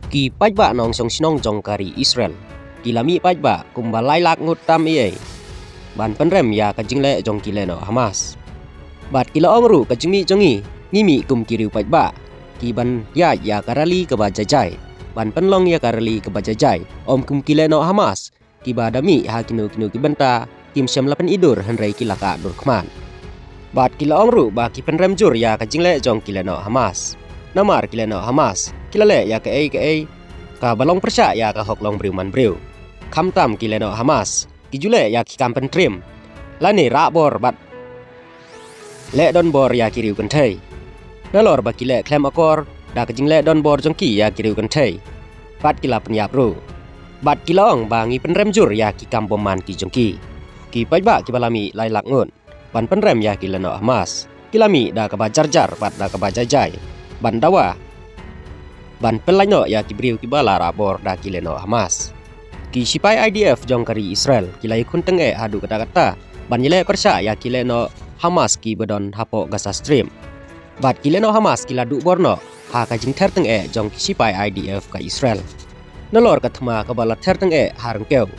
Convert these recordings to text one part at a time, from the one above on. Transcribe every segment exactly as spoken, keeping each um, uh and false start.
Ki paidbah nongshong shnong jong ka ri Israel ki la mih paidbah kumba lai lak ngut tam ei ei ban pynrem ïa ka jingleh jong ki lehnoh Hamas. Bad ki la ong ruh, ka jingmih jong ngi, ngi mih kum ki riew paidbah ki ban ïaid ïa ka rally kaba jai jai, ban pynlong ïa ka rally kaba jai jai, ym kum ki lehnoh Hamas kiba da mih ha kino kino ki bynta, kim shym la pyni dur hynrei ki la kah dur khmat. Bad ki la ong ruh ba ki pynrem jur ïa ka jingleh jong ki lehnoh Hamas. Namar ki lehnoh Hamas ki la leh ïa kaei kaei kaba long pyrshah ïa ka hok long briew man briew. Khamtam ki lehnoh Hamas ki ju leh ïa ki kam pyntriem, lane rah bor bad leh donbor ïa ki riew kynthei. Nalor ba ki leh khlem akor da ka jingleh donbor jong ki ïa ki riew kynthei, bad ki la pynïap ruh. Bad ki la ong ba ngi pynrem jur ïa ki kam bymman ki jong ki. Ki paidbah kiba la mih lai lak ngut ban pynrem ïa ki lehnoh Hamas ki la mih da kaba jar jar bad da kaba jai jai ban dawa ban pynlait noh ïa ki briew kiba la rah bor da ki lehnoh Hamas. Ki sipai I D F jong ka ri Israel ki la ïakhun tyngeh haduh katta katta ban ïaleh pyrshah ïa ki lehnoh Hamas kiba don hapoh Gaza Strip. Bad ki lehnoh Hamas ki la duh bor noh ha ka jingther tyngeh jong ki sipai I D F ka Israel. Nalor ka thma kaba la ther tyngeh ha ryngkew,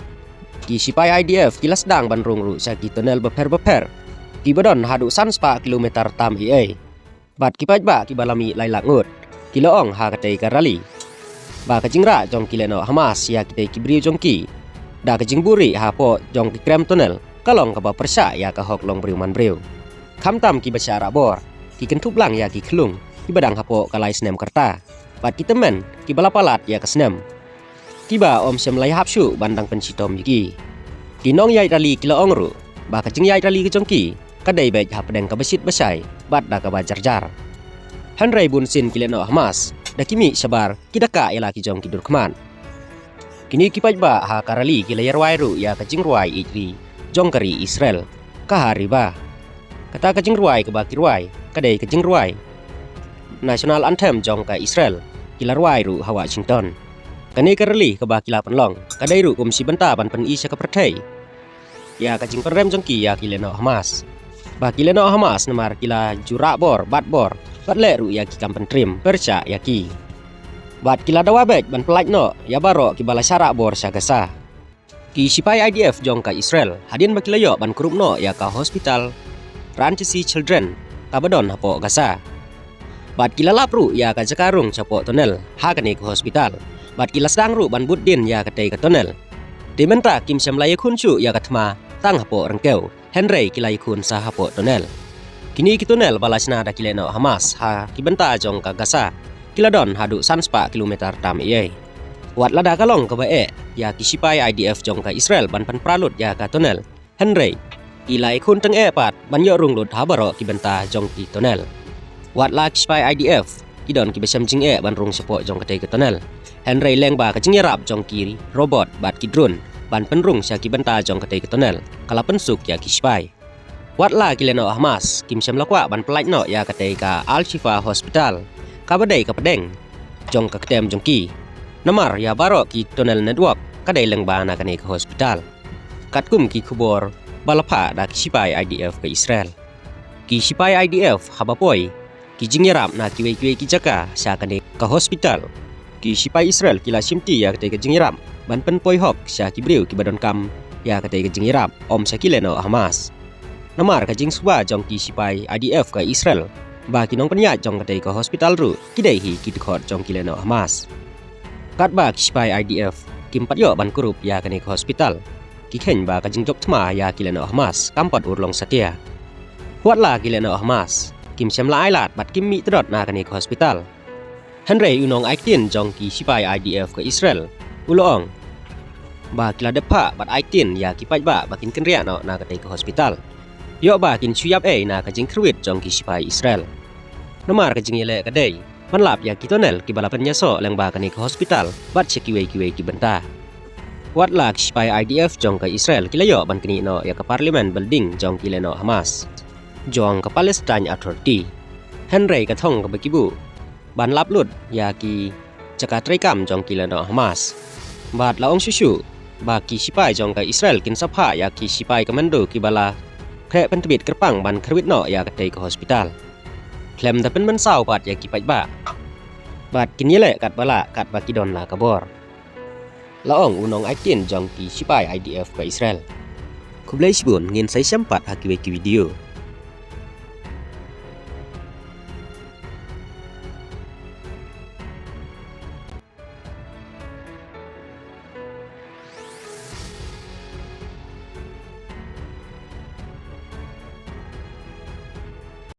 ki sipai I D F ki la sdang ban rung ruh sha ki tunnel bapher bapher kiba don haduh san spah kilometer tam ei ei. Bad ki paidbah kiba la mih lai lak ngut ki la ong ha katei ka rally ba ka jingrah jong ki lehnoh Hamas ïa kitei ki briew jong ki da ka jingbuhrieh hapoh jong ki krem tunnel ka long kaba pyrshah ïa ka hok long briew man briew. Khamtam kiba shah rah bor ki kynthup lang ïa ki khyllung kiba dang hapoh ka lai snem ka rta bad ki tymmen kiba la palat ïa ka snem, kiba ym shym la ïahap shuh ban dang pynshitom ïa ki. Ki nongïaid rally ki la ong ruh ba ka jingïaid rally ka jong ki ka dei beit hapdeng kaba shit ba shai bad da kaba jar jar. Hynrei bunsien ki lehnoh Hamas da ki mih shabar ki da kah ïa la ki jong ki dur khmat. Kine ki paidbah ha ka rally ki la ïarwai ruh ïa ka jingrwai ïeit ri jong ka ri Israel, ka Hariba. Kata ka jingrwai kaba ki rwai ka dei ka jingrwai national anthem jong ka Israel, ki la rwai ruh ha Washington. Kane ka rally kaba ki la pynlong ka dei ruh kum shi bynta ban pyni sha ka pyrthei ïa ka jingpynrem jong ki ïa ki lehnoh Hamas. Ba ki lehnoh Hamas namar ki la ju rah bor, bat bor, bad leh ruh ïa ki kam pyntriem pyrshah ïa ki. Bad ki la dawa beit ban pyllait noh ïa baroh kiba la shah rah bor sha Gaza. Ki sipai I D F jong ka Israel hadien ba ki la ïoh ban kurup noh ïa ka hospital Ranchi Children kaba don hapoh Gaza. Bad ki la lap ruh ïa ka jaka rung shapoh tunnel ha kane ka hospital. Bad ki la sdang ruh ban bud dien ïa katei ka tunnel. Te mynta kim shym la ïakhun shuh ïa ka thma tang hapoh ryngkew, hynrei ki la ïakhun sa hapoh tunnel. Kine ki tunnel ba la shna da ki lehnoh Hamas ha ki bynta jong ka Gaza ki la don haduh san spah kilometer tam ei ei. Wat lada ka long kaba eh ïa ki sipai I D F jong ka Israel ban pynpra lut ïa ka tunnel, hynrei ki la ïakhun tyngeh pat ban ïoh rung lut ha baroh ki bynta jong ki tunnel. Wat la ki sipai I D F ki don kiba shem jingeh ban rung shapoh jong katei ka tunnel, hynrei lyngba ka jingïarap jong ki robot bad ki drone ban pynrung sha ki bynta jong katei ka tunnel ka la pynsuk ïa ki sipai. Wat la ki lehnoh Hamas kim shym la kwah ban pyllait noh ïa katei ka Al Shifa Hospital kaba dei ka pdeng jong ka ktem jong ki. Namar ïa baroh ki tunnel network ka dei lyngba na kane ka hospital, katkum ki khubor ba la phah da ki sipai I D F ka Israel. Ki sipai I D F haba poi ki jingïarap na kiwei kiwei ki jaka sha kane ka hospital, ki sipai Israel ki la shimti ïa katei ka jingïarap ban pynpoi hok sha ki briew kiba donkam ïa katei ka jingïarap, ym sha ki lehnoh Hamas. Namar ka jingsuba jong ki sipai I D F ka Israel ba ki nongpynïaid jong katei ka hospital ruh ki dei hi ki dkhot jong ki lehnoh Hamas. Katba ki sipai I D F kim pat ïoh ban kurup ïa kane ka hospital, ki kheiñ ba ka jingjop thma ïa ki lehnoh Hamas kam pat urlong satia. Wat la ki lehnoh Hamas kim shym la ailad bad kim mih tdot na kane ka hospital, hynrei u nongai ktien jong ki sipai I D F ka Israel u la ong ba ki la dep phah bad ai ktien ïa ki paidbah ba kin kynriah noh na katei ka hospital, ïoh ba kin shu ïap ei na ka jingkhyrwit jong ki sipai Israel. Namar ka jingïaleh ka dei ban lap ïa ki tunnel kiba la pynïasoh lyngba kane ka hospital bad sha kiwei kiwei ki bynta. Wat la ki sipai I D F jong ka Israel ki la ïoh ban knieh noh ïa ka Parliament Building jong ki lehnoh Hamas, jong ka Palestine Authority, hynrei ka thong kaba ki buh ban lap lut ïa ki jaka treikam jong ki lehnoh Hamas. Bad la ong shuh shuh ba ki sipai jong ka Israel kin sa phah ïa ki sipai commando kiba la khreh pyntbit kyrpang ban khyrwit noh ïa katei ka hospital, khlem da pynmynsaw pat ïa ki paidbah. bad kin ïaleh katba lah katba ki don la ka bor, la ong u nongaitien jong ki shipai I D F ka Israel. Khublei shibun, ngin sa ïashem pat ha kiwei ki video.